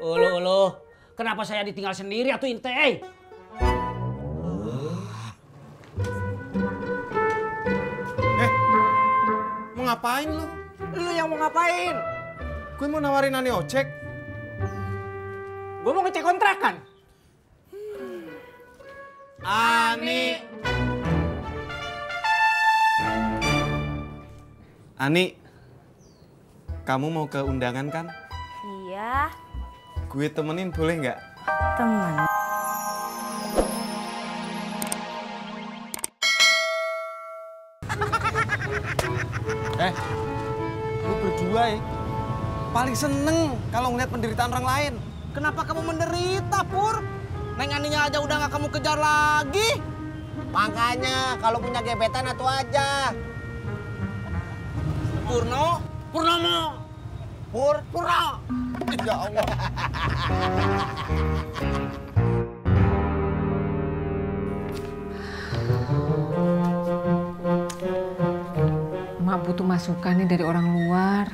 Uluh, kenapa saya ditinggal sendiri atuh inte? Mau ngapain lu? Lu yang mau ngapain? Gue mau nawarin Ani ojek. Gue mau ngecek kontrakan. Ani. Ani, kamu mau ke undangan kan? Iya, Gue temenin boleh nggak? teman. Lu berdua ya paling seneng kalau ngeliat penderitaan orang lain. Kenapa kamu menderita, Pur? Neng Aninya aja udah gak kamu kejar lagi. Makanya kalau punya gebetan atuh aja. Purnomo. Purno. Ya Allah. Mak butuh masukan nih dari orang luar.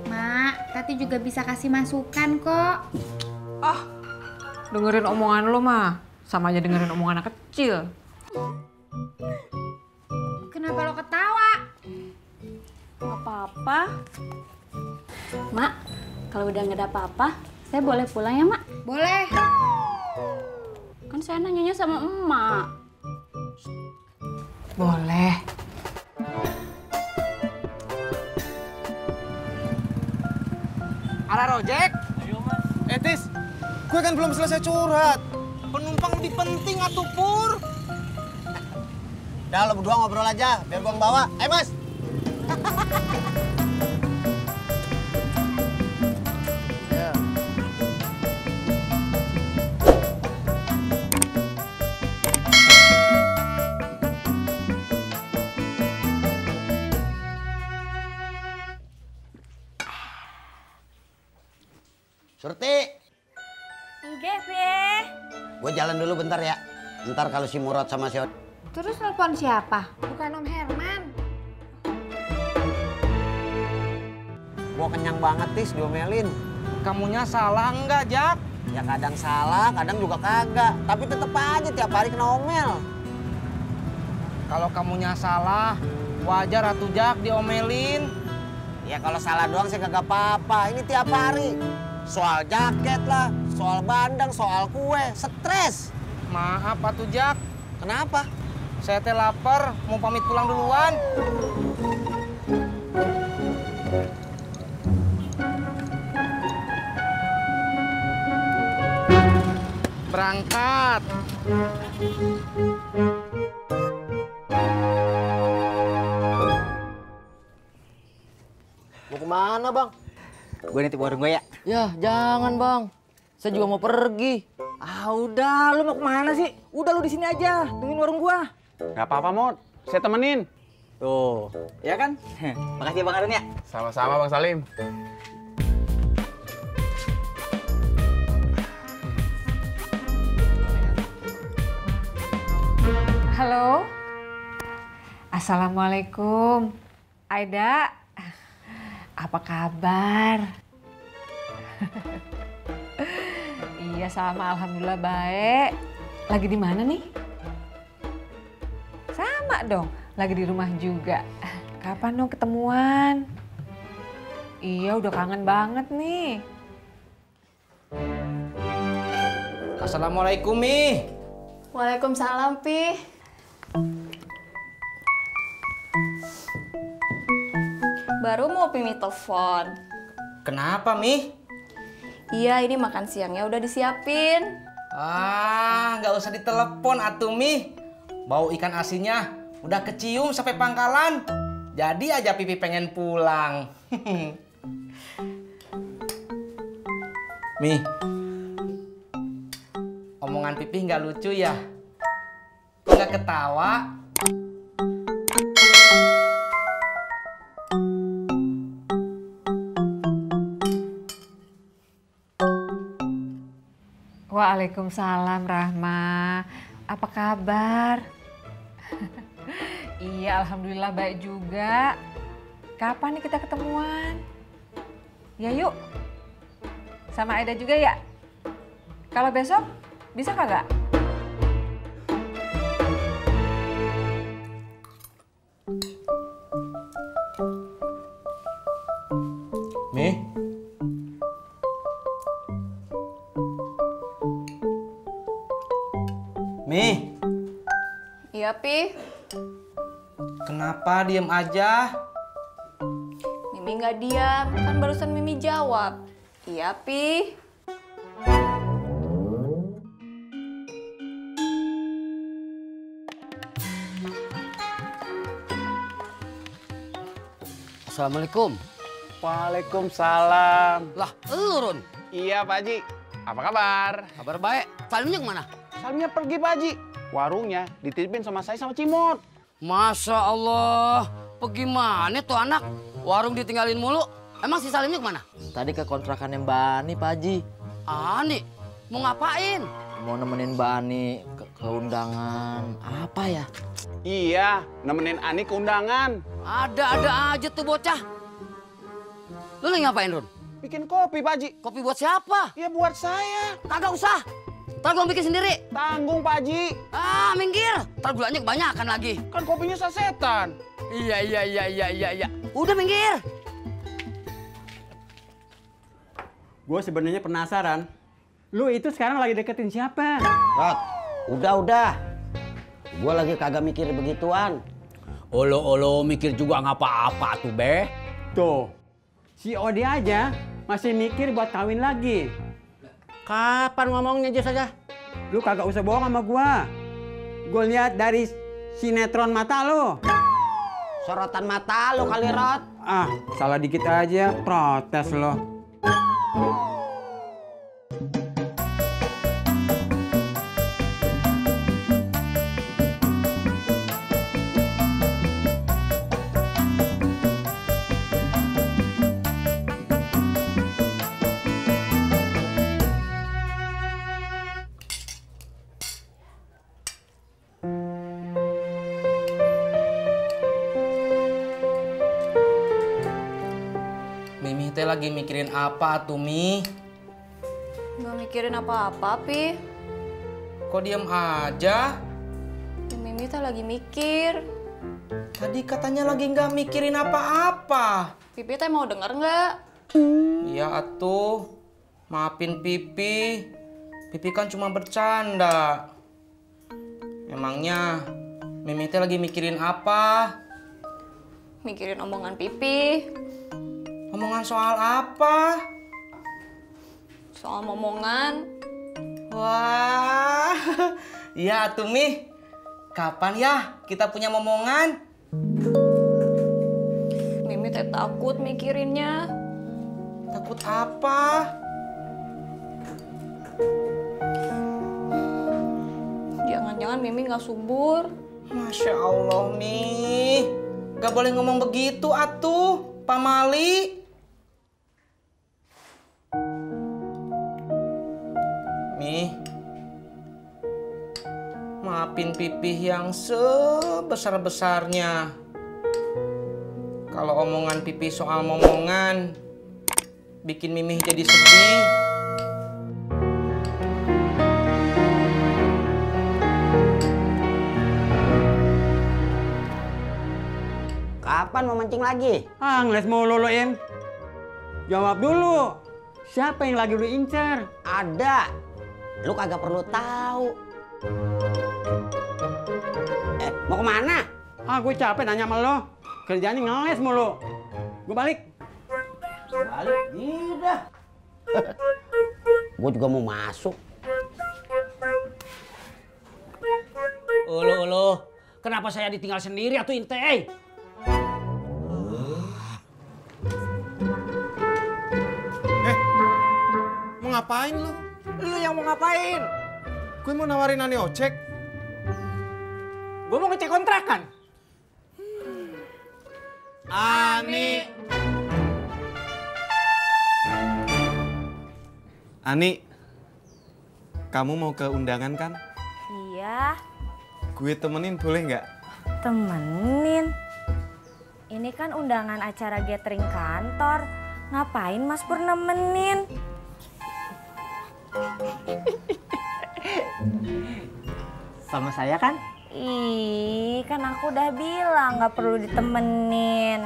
Mak, Tati juga bisa kasih masukan kok. Dengerin omongan lo mah, sama aja dengerin omongan anak kecil. Kenapa lo ketawa? Gak apa-apa. Mak, kalau udah nggak ada apa-apa, saya boleh pulang ya, Mak? Boleh. Kan saya nanyanya sama emak. Boleh. Arah rojek. Tis, gue kan belum selesai curhat. Penumpang lebih penting atuh, Pur. Udah lo berdua ngobrol aja, biar gua yang bawa. Mas. Surti, Enggak, Be. gue jalan dulu bentar ya. Ntar kalau si Murad sama si Terus telepon siapa? Bukan Om Herman. gue kenyang banget tis diomelin. Kamunya salah enggak, Jak? Ya kadang salah, kadang juga kagak. Tapi tetep aja tiap hari kena omel. Kalau kamunya salah, wajar atuh, Jak, diomelin. Ya kalau salah doang sih kagak apa-apa. Ini tiap hari. Soal jaket lah, soal bandang, soal kue, stres. Maaf atuh, Jak. Kenapa? Saya teh lapar, mau pamit pulang duluan. Berangkat. Mau kemana bang? Gue nitip warung gue ya. Ya, jangan, Bang. Saya juga mau pergi. Ah udah, lu mau kemana sih? Udah lu di sini aja, tungguin warung gua. Gak apa-apa, Mot. Saya temenin. Tuh, ya kan? Makasih ya Bang Arun ya. Sama-sama, Bang Salim. Halo. Assalamualaikum. Aida. Apa kabar? Iya sama, alhamdulillah baik. Lagi di mana nih? Sama dong, lagi di rumah juga. Kapan dong ketemuan? Iya udah kangen banget nih. Assalamualaikum, Mi. Waalaikumsalam, Pi. Baru mau Pimi telepon. Kenapa, Mi? Iya, ini makan siangnya udah disiapin. Ah, nggak usah ditelepon atuh, Mi. Bau ikan asinnya udah kecium sampai pangkalan. Jadi aja Pipi pengen pulang. Mi, omongan Pipi nggak lucu ya? Kok nggak ketawa? Waalaikumsalam Rahma. Apa kabar? Iya, alhamdulillah baik juga. Kapan nih kita ketemuan? Ya yuk. Sama Aida juga ya? Kalau besok, bisa kagak? Mi? Mi? Iya, Pi. Kenapa diem aja? Mimi nggak diam, kan barusan Mimi jawab. Iya, Pi. Assalamualaikum. Waalaikumsalam. Lah, elu Run. Iya, Pak Haji. Apa kabar? Kabar baik. Salimnya kemana? Salimnya pergi, Pak Haji. Warungnya dititipin sama saya sama Cimot. Masya Allah. Pergi mana tuh anak? Warung ditinggalin mulu. Emang si Salimnya kemana? Tadi ke kontrakannya Mbak Ani, Pak Haji. Ani, mau ngapain? Mau nemenin Mbak Ani ke undangan apa ya? Iya, nemenin Ani ke undangan. Ada-ada aja tuh bocah. Lu lagi ngapain, Run? Bikin kopi, Pak Haji. Kopi buat siapa? Ya buat saya. Kagak usah. Ntar gua bikin sendiri. Tanggung, Pak Haji. Ah, minggir. Ntar gulanya kebanyakan lagi. Kan kopinya sasetan. Iya. Udah minggir. Gue sebenarnya penasaran, lu itu sekarang lagi deketin siapa? Rod, udah. Gue lagi kagak mikir begituan. Olo mikir juga nggak apa-apa tuh, Be. Tuh, si Odi aja masih mikir buat kawin lagi. Kapan ngomongnya aja saja? Lu kagak usah bohong sama gua. Gue lihat dari sinetron mata lu. Sorotan mata lo kali, Rod. Ah, salah dikit aja protes lo. Mimi teh lagi mikirin apa tuh, Mi? Nggak mikirin apa-apa, Pi. Kok diem aja? Ya, Mimi teh lagi mikir. Tadi katanya lagi nggak mikirin apa-apa. Pipi teh mau denger nggak? Iya atuh, maafin Pipi. Pipi kan cuma bercanda. Emangnya Mimi teh lagi mikirin apa? Mikirin omongan Pipi. Omongan soal apa? Soal momongan. Wah, iya atuh Mi. Kapan ya kita punya momongan? Mimi teh takut mikirinnya. Takut apa? Jangan-jangan Mimi nggak subur. Masya Allah, Mi. Gak boleh ngomong begitu atuh, Pak Mali. Mi, maafin Pipih yang sebesar-besarnya. Kalau omongan Pipih soal momongan bikin Mimih jadi sedih. Kapan mau mancing lagi? Ah, ngeles mulu lo, Im. Jawab dulu. Siapa yang lagi lu incer? Ada. Lu kagak perlu tahu. Mau kemana? Ah, gue capek nanya sama lo. Kerjanya ngeles mulu. Gue balik. Balik, udah. Gue juga mau masuk. Ulu. Kenapa saya ditinggal sendiri atuh inte? Mau ngapain lu? Lu yang mau ngapain? Gue mau nawarin Ani ojek. Gue mau ngecek kontrakan. Ani. Ani, kamu mau ke undangan kan? Iya. Gue temenin boleh nggak? Temenin? Ini kan undangan acara gathering kantor. Ngapain Mas Pur nemenin? Sama saya kan? Ih, kan aku udah bilang nggak perlu ditemenin.